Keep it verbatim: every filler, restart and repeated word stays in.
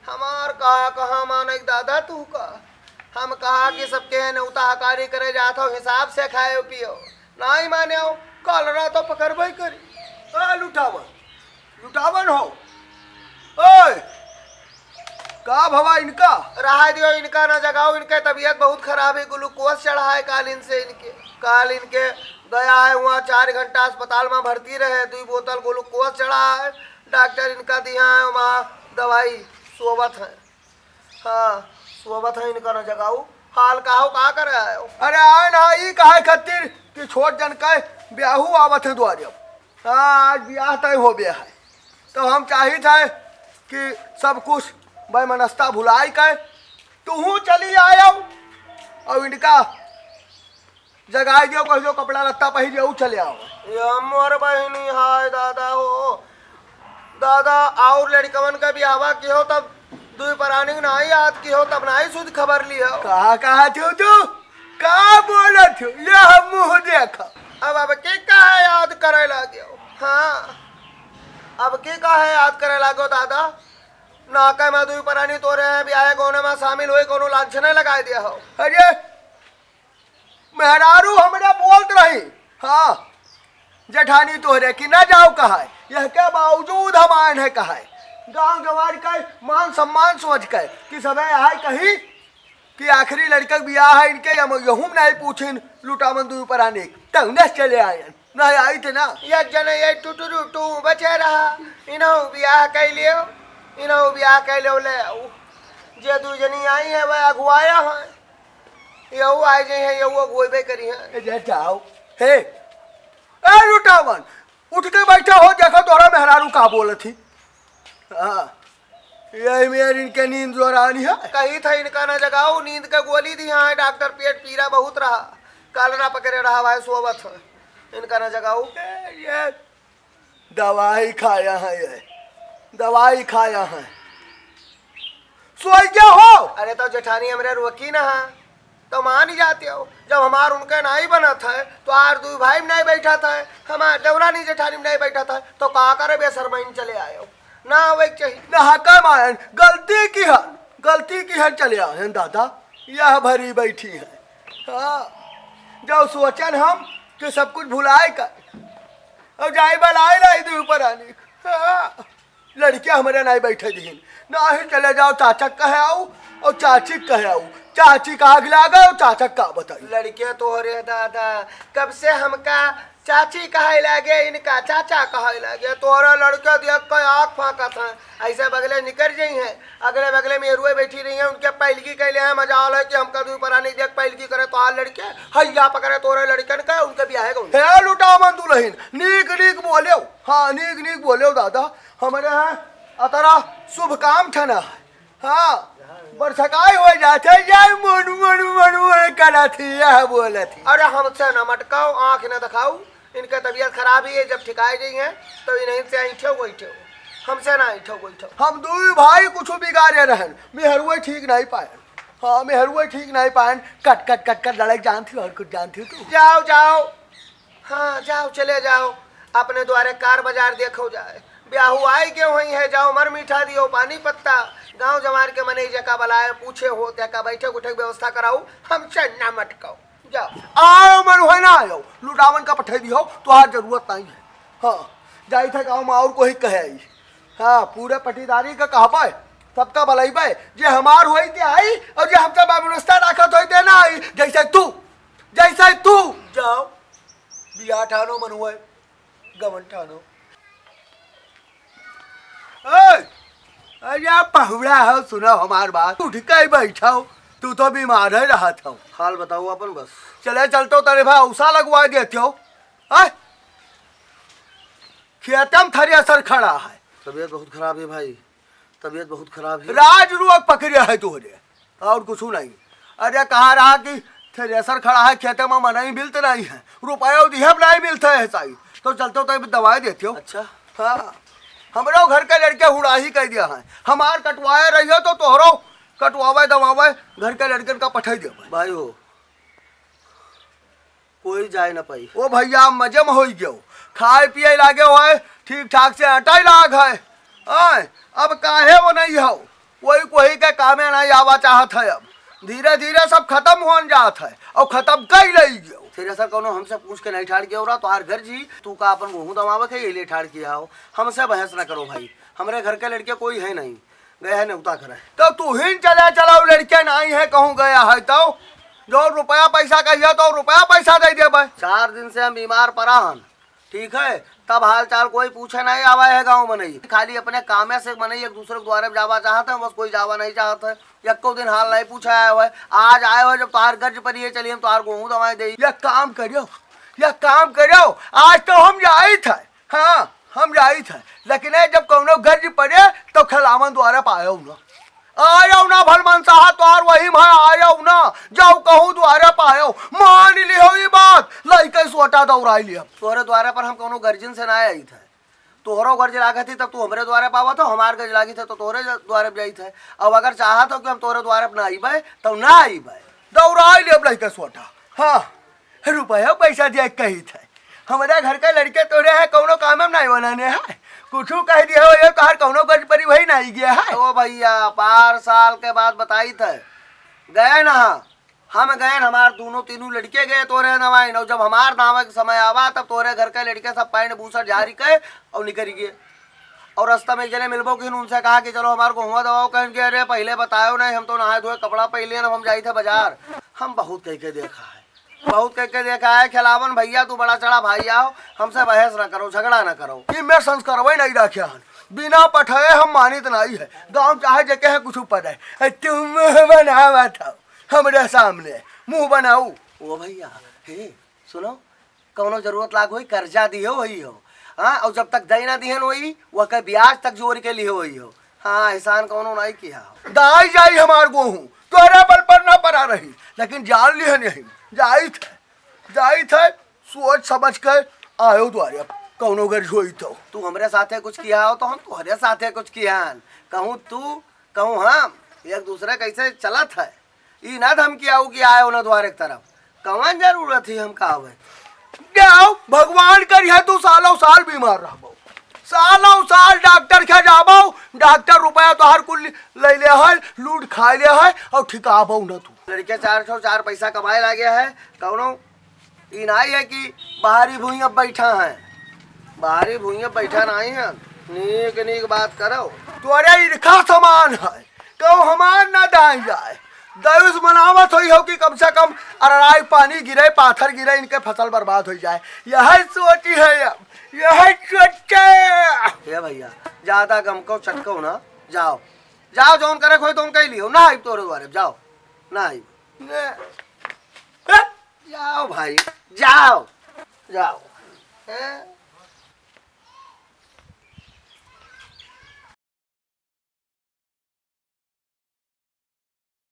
हमार कहा, कहाँ माने दादा तू का? हम कहा कि सबके नेवता हकारी करे जात हो, हिसाब से खाए पियो। नाहीं माने हो, कालरा तो पकड़बे करी। ए, लुटावन, लुटावन हो। ओए, का भवा इनका? रहा दियो, इनका ना जगाओ, इनके तबीयत बहुत खराब है, ग्लूकोज चढ़ा है काल इनसे इनके। काल इनके गया है, वहाँ चार घंटा अस्पताल में भर्ती रहे, दुई बोतल ग्लूकोज चढ़ा है, डॉक्टर इनका दिया है वहाँ दवाई, सोवत है। हाँ, सोवत है, इनका ना जगाओ। हाल का हो, का करे आयो? अरे आए ना, ई कहे खातिर कि छोट जन के ब्याहू आवत है दुआरे। हाँ, आज ब्याह तय हो गया है, तो हम चाहित है कि सब कुछ वैमनस्यता भुलाई के तुहूँ चली आयो और इनका जगाई दियो, कह दियो कपड़ा लत्ता पहिर दियो, चले आओ। ये मोर बहिनी, हाय दादा हो, दादा, और लड़कवन का बियाहवा किहो तब दुई परानी के नाई याद किहो, तब नाई सुध खबर लिहो। कहा, कहा थो तू? का बोलत हो? ये हम मुँह देखा। अब, अब के काहे याद करे लाग्यो? हाँ, अब के काहे याद करे लाग्यो दादा? ना के मैं दुई परानी तोरे हैं बियाहे गौने में शामिल होई, कोनो लांछने लगाए दिया हो। अरे, मेहरारू हमरा बोलत रही, हाँ, जेठानी तोहरे कि ना जाओ कहाए, यह के बावजूद हम आयन है कहाए। गांव जवार का मान सम्मान सोच के कि सबे आए कही कि आखिरी लड़का के बियाह है इनके, हम यहूँ नहीं पूछिन लुटावन दुई परानी, तौने से चले आयन, नहीं आई थे ना। एक जने ये टुटुरु टू बचे रहा, इन्हों बियाह कर लियो, इन्हों बियाह कर लियो, ले आओ। जे दू जनी आई है वह अगुआया है, यहू आइ जइहैं, यहू अगुवइबे करिहैं। ए, जा, जाओ। हे, ए, लुटावन, उठ के बैठा हो, देखो तोहरा मेहरारू का बोलत ही। हाँ, यही मेर इनके नींद जोरानी है। कही था इनका न जगाओ, नींद के गोली दिया है डॉक्टर, पेट पीरा बहुत रहा, कालरा पकड़े रहा भाई, सोवत है, इनका न जगाओ। ए, ये दवाई खाया है ये, दवाई खाया है। सोई गया हो। अरे तो जेठानी हमरे रोकी ना हा, तो मान ही जाते हो। जब हमार उनके नाई बनत है, तो आर दुई भाई में नाई बैठत है, हमार देवरानी जेठानी में नाई बैठत है, तो का करे बेशरमाइन चले आयो? ना आवे के चाहिए। ना हका मायन, गलती की है, गलती की है चले आयन दादा, यह भरी बैठी है। हाँ, जब सोचन हम कि सब कुछ भुलाए कर, अब जाए बलाए लाई दुई परानी। हाँ, लड़किया हमरे नाई बैठे दिहिन। नाही चले जाओ चाचा के कहे आओ और चाची के कहे आओ। चाची का आग लागे और चाचा का बताई। लड़किया तोहरे दादा, कब से हमका चाची कहे लागे, इनका चाचा कहे लागे। तोहरा लड़किया देख के आँख फाँकत हैं, ऐसे बगले निकर जइहैं। अगले बगले मेहरुए बैठी रही हैं, उनके पैलगी कैले हैं, मजाल है कि हमका दुई परानी देख पैलगी करे तोहार लड़के, हैया पकड़े तोरे लड़कन के, उनके बियाहे गउन। हे लुटावन दुलहिन, नीक नीक बोलेउ, हाँ, नीक नीक बोलेउ दादा, हमरे हैं अतरा शुभ काम ठना है, हाँ, बरसकाई हो जाते, जय मनु मनु मनु मनु करत ही, यह बोलत ही। अरे हमसे न मटकाओ, आँख न दिखाओ, इनका तबीयत खराब ही है, जब ठिकाए गई हैं, तो इन्हीं से ऐंठो गोइठो, हमसे ना ऐंठो गोइठो। हम दुई भाई कुछ बिगाड़े रहन, मेहरुए ठीक नहीं पायन। हाँ, मेहरुए ठीक नहीं पायन, कट कट कट कट लड़ाई जानती हो, और कुछ जानती हो तू? जाओ, जाओ, हाँ, जाओ, चले जाओ, अपने द्वारे कार बाजार देखो जाए, ब्याहू आए के वहीं है, जाओ, मर मीठा दियो, पानी पत्ता, गाँव जवार के मनई जका बलाए, पूछे हो, त्याका बैठे उठे के व्यवस्था कराओ, हमसे ना मटकाओ। जाओ। आओ, मन होए ना आयो, लुटावन का पठे दियो, तोहार जरूरत नहीं है। हाँ, जाई था गाँव में और कोई कहे आई। हाँ, पूरे पटीदारी का कहबे, सबका बलैबे, जे हमार होई ते आई, और जे हमसे व्यवस्था राखत होई ते ना आई, जैसे तू, जैसे तू। जाओ, बियाह ठानो मन हुए, गमन ठानो। ए, अरे पहुड़ा हो, सुनो हमार बात। उठ के बैठो, तू तो बीमार है रहत हो। हाल बताओ अपन बस। चले चलतो तरे भाई, औसा लगवा देते हो। हैं? खेतम थ्रेसर खड़ा है। तबीयत बहुत खराब है भाई, तबीयत बहुत खराब है। राज रोग पकड़े है तोहरे। और कुछ नहीं। अरे कहा रहा कि थ्रेसर खड़ा है खेते में, मनई मिलत नहीं है, रुपया दिहब नहीं मिलता है साई, तो चलते तो दवाई देते हो। अच्छा। हाँ, हमरो घर के लड़के हुड़ाही कह दिया है, हमार कटवाए रहियो तो तोहरो कटवावे दवावे घर के लड़कन का पठाई दियो। भाई हो, कोई जाए ना पाई। ओ भैया, मजे में होई गयो, खाए पिए लागे होए, ठीक ठाक से अटाई लाग है। आय, अब काहे वो नहीं हो? कोई कोई के कामे नाहीं आवा चाहत है। अब धीरे धीरे सब खतम होन जात है और खतम कई लई गयो। फिर ऐसा कौनो हमसे पूछ के नाहीं ठाड़ गयो रहा, तोहार घर जी, तू का अपन गोहूँ दमावे के ये लिए ठाड़ किया हो? हमसे बहस ना करो भाई, हमरे घर के लड़के कोई है नहीं, गए है नेवता करे। तो तू ही चले चलाओ, लड़के नाहीं है कहूँ गया है तो जो रुपया पैसा कहिए तो रुपया पैसा दे देबे। चार दिन से हम बीमार पड़ा हन, ठीक है, तब हाल चाल कोई पूछे नहीं आवा है गाँव मनई। खाली अपने कामे से मनई एक दूसरे के द्वारे जावा चाहत है, बस कोई जावा नहीं चाहत है। यक्को दिन हाल नहीं पूछा आया है। आज आए हो जब तोहार गर्ज परी है, चलिए हम तोहार गोहूँ दवाई दे। या काम करियो, या काम करियो, आज तो हम जाइत है, हाँ, हम जाइत है, लेकिन ए, जब कौनो गर्ज पड़े तो खिलावन द्वारे पायो ना। आयो ना भलमनसाहा तोहार वही में आयो ना, जाओ कहूँ द्वारे पायो। मान लिहो ई बात, लइके सोटा दौड़ाई लियो। तोहरे द्वारे पर हम कौनो गर्जन से ना आई थे। तोहरो गर्ज लागत ही तब तू हमरे द्वारे पावत हो, हमार गर्ज लागी थे तो तोहरे ज-, द्वारे पे जाई थे। अब अगर चाहत हो कि हम तोहरे द्वारे पे ना आईबे, तो ना आईबे। दौड़ाई लियो लइके सोटा। हाँ। रुपया पैसा दिया कही थे। हमारे घर के लड़के तोरे है, कौनो काम में नहीं बनाने है। कुछ कह दिया हो, ये तोहार कौनो गर्ज परी वही नहीं गया है। ओ भैया, पार साल के बाद बताई थे, गए ना, हम गए, हमार दोनों तीनों लड़के गए तोरे नवाई न। जब हमार नावे के समय आवा, तब तोरे घर के लड़के सब पैंट बूसर झारी के और निकल गए। और रास्ता में एक जने मिलबो किन, उनसे कहा कि चलो हमार गोहुआ दवाओ, कहें कि अरे पहले बतायो नहीं, हम तो नहाए धोए कपड़ा पहले, अब हम जाई थे बाजार। हम बहुत कह के देखा है, बहुत कह के देखा है। खिलावन भैया, तू बड़ा चढ़ा भाई आओ, हमसे बहस ना करो, झगड़ा ना करो। कि मैं संस्कारवे नहीं रखे हन, बिना पठाए हम मानित नहीं है। गाँव चाहे जेके है कुछ ऊपर है, ए, तुम मुँह बनावा था हमरे सामने, मुँह बनाऊ। ओ भैया, हे, सुनो, कौनो जरूरत लाग होई, कर्जा दिहे होई हो, हाँ, और जब तक दे ना दिहन होई, वह के ब्याज तक जोड़ के लिए होई हो। हाँ, एहसान कौनो नाई किया हो। दाई जाई हमार गोहूँ, तोहरा बल पर ना पड़ा रही, लेकिन जान लिहन यही, जाई थे, जाई थे, सोच समझ के आयो द्वारे, अब कौनो गर्ज होई तो। तू हमरे साथे कुछ किया हो, तो हम तोहरे साथे कुछ किया हन। कहूँ तू, कहूँ हम, एक दूसरे कैसे चलत है। ई ना धमकी आऊ कि आए उन्हें द्वारे के तरफ। कवन जरूरत ही हमका आवे? जाओ, भगवान करिहे तू सालों साल बीमार रहबो। सालों साल डॉक्टर के जाबो, डॉक्टर रुपया तोहर कुल ले ले है, लूट खा ले है और ठिकाबो न तू। लड़के चार सौ चार पैसा कमाए लागे है, कौनो ई नाई है कि बाहरी भुइयां बैठा है, बाहरी भुइयां बैठा नहीं है, नीक नीक बात करो। तोरे ईर्खा समान है, कहूँ हमार ना दाई जाए। दयुस मनावत होई हो कि कम से कम अरराई पानी गिरे, पाथर गिरे, इनके फसल बर्बाद हो जाए। यही सोची है अब, यही सोचे। हे भैया, ज्यादा गमको चटको ना, जाओ, जाओ, जौन करे खोई तौन कह लियो, ना आई तोरे द्वारे, जाओ, ना आई। ने, हट, जाओ भाई, जाओ, जाओ। हैं?